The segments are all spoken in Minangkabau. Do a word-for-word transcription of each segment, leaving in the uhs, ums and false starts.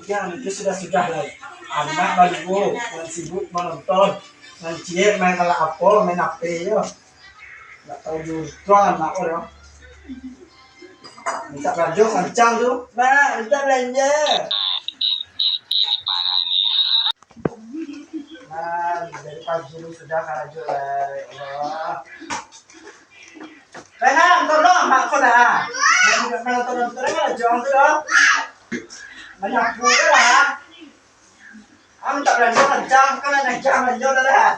Jan, itu sudah-sudah lah. Anak baluo, nan sibuk manonton, nan ciek main alat apo, main H P yo. Ndak tahu diuntuang anak ko doh. Mintak balanjo kancang tu. Mak, mintak balanjo. Nah, dari pagi ni sudah karajo lah, ya Allah. Rehan, tolong mak ko dah. Nak minta tolong, tolong lah, jangan tu dah. Banyak pula lah. Am tak berani kencang, kan nak kencang aja dah lah.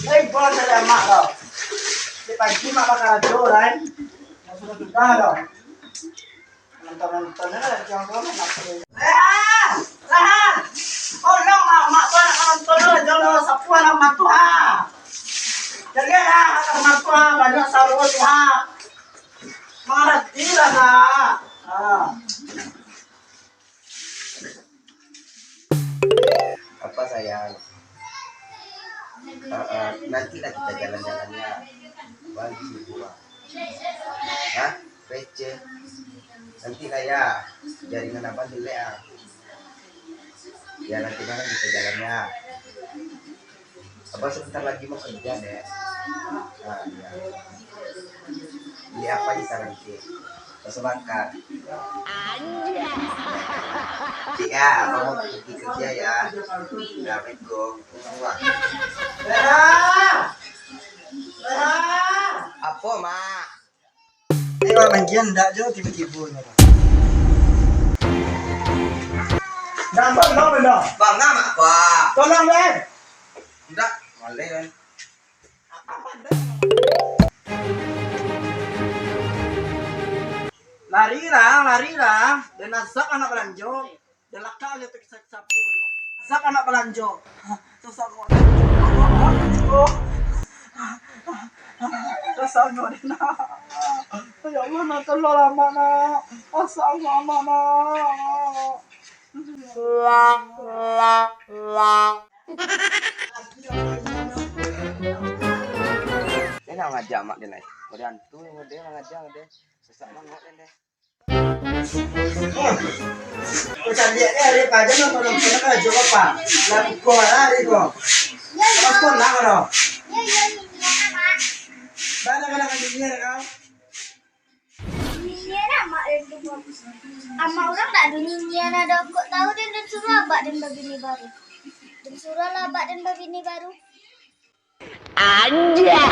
Hei, buat dari mak kau. Di pagi mak bakal ajo, kan. Yang sudah-sudah dah. Nonton-nonton aja, jangan tolong mak ko. Rehan! Rehan! Tolong lah, mak tu nak nonton lah, jangan sapu anak mak tu, ha. Jadi lah, anak mak tu, ha, banyak saruah tu, ha. Mangaratilah, nak. Ha. Apa, sayang? Ah, ah, nantilah kita jalan-jalannya. Bagi buah. Hah? Receh. Nantilah ya. Jaringan abang jelek ah. Ya, nanti malam kita jalan ya. Abang sebentar lagi mau kerja, Dek. Ah, iya. Beli apa di sana, Dek? Bakso bakar. Anjay. Dek, ya, abang mau pergi kerja ya. Assalamualaikum. Wah. Bella! Bella! Apo, Mak? Eh, Mak, manggian ndak jo tibo-tibo nyo, Mak. Ndak, Mak, Mak, Mak. Bang, Mak, Mak. Tolong, Bang. Ndak, maleh, kan. Lari lah, lari lah. Den azab anak balanjo. Den lakak aja tu kisah sapu. Azab anak balanjo. Susah banget. Susah banget, nak. Ya Allah, nak tolong lah, Mak, nak. Asa Mak, Mak, nak. Dia nak ngajak mak dia naik. Pada hantu yang dia nak ngajak dia. Sesak banget dia. Kau caliak ni hari paja nak tolong kena kena jawab apa? Lah kau lah hari kau. Apa kau nak kau? Mana mana kan dia kau? Nyinyia amak den tu bagus. Amak urang dak ado nyinyia ado, kok tahu den, den suruah abak den babini baru. Den suruahlah abak den babini baru. Anjay.